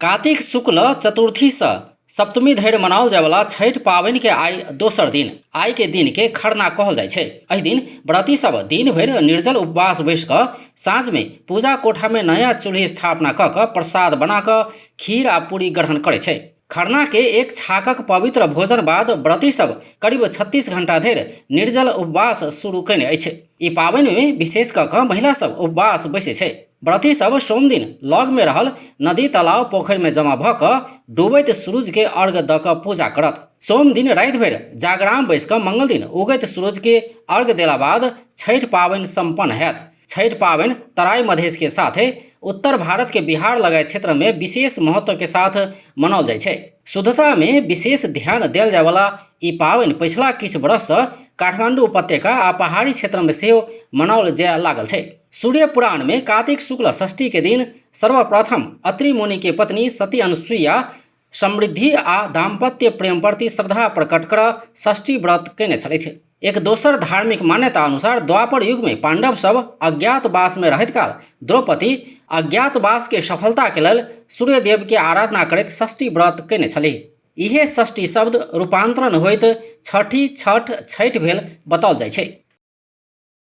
कातिक शुक्ल चतुर्थी सँ सप्तमी धरि मनाओल जायवला छठि पाबनि के आइ दोसर दिन। आइ के दिन के खरना कहल जाइ छै। एहि दिन व्रती सब दिन भरि निर्जल उपवास बैस कऽ साँझ मे पूजा कोठा मे नया चूल्हि स्थापना कऽ कऽ प्रसाद बना कऽ खीर आ पूरी ग्रहण करै छै। खरना के एक छाकक पवित्र भोजन बाद व्रती सब करीब 36 घंटा धरि निर्जल उपवास शुरू कयने अछि। ई पाबनि मे विशेष कऽ कऽ महिला सब उपवास बैसै छै। व्रती सब सोमदिन लग मे रहल नदी, तालाब, पोखरि मे जमा भऽ कऽ डूबैत सूरज के अर्घ दऽ कऽ पूजा करत। सोम दिन राति भरि जागराम बैस कऽ मंगल दिन उगैत सूरज के अर्घ देला बाद छठि पाबनि संपन्न हैत। छठि पाबनि तराई मधेश के साथे उत्तर भारत के बिहार लगायत क्षेत्र में विशेष महत्व के साथ मनाओल जाइ छै। शुद्धता में विशेष ध्यान देल जाय वाला ई पाबनि पछिला किछु वर्ष सँ काठमांडू उपत्यका आ पहाड़ी क्षेत्र में सेहो मनाओल जाय लागल छै। सूर्य पुराण में कार्तिक शुक्ल षष्ठी के दिन सर्वप्रथम अत्रि मुनि के पत्नी सती अनुसुईया समृद्धि आ दाम्पत्य प्रेम प्रति श्रद्धा प्रकट कर षष्ठी व्रत कयने छलथि। एक दोसर धार्मिक मान्यता अनुसार द्वापर युग में पांडव सब अज्ञातवास में रहैत काल द्रौपदी अज्ञातवास के सफलता के लेल सूर्यदेव के आराधना करैत षष्ठी व्रत कयने छलीह। इहे षष्ठी शब्द रूपांतरण होइत छठी, छठ, छठि भेल बताओल जाइ छै।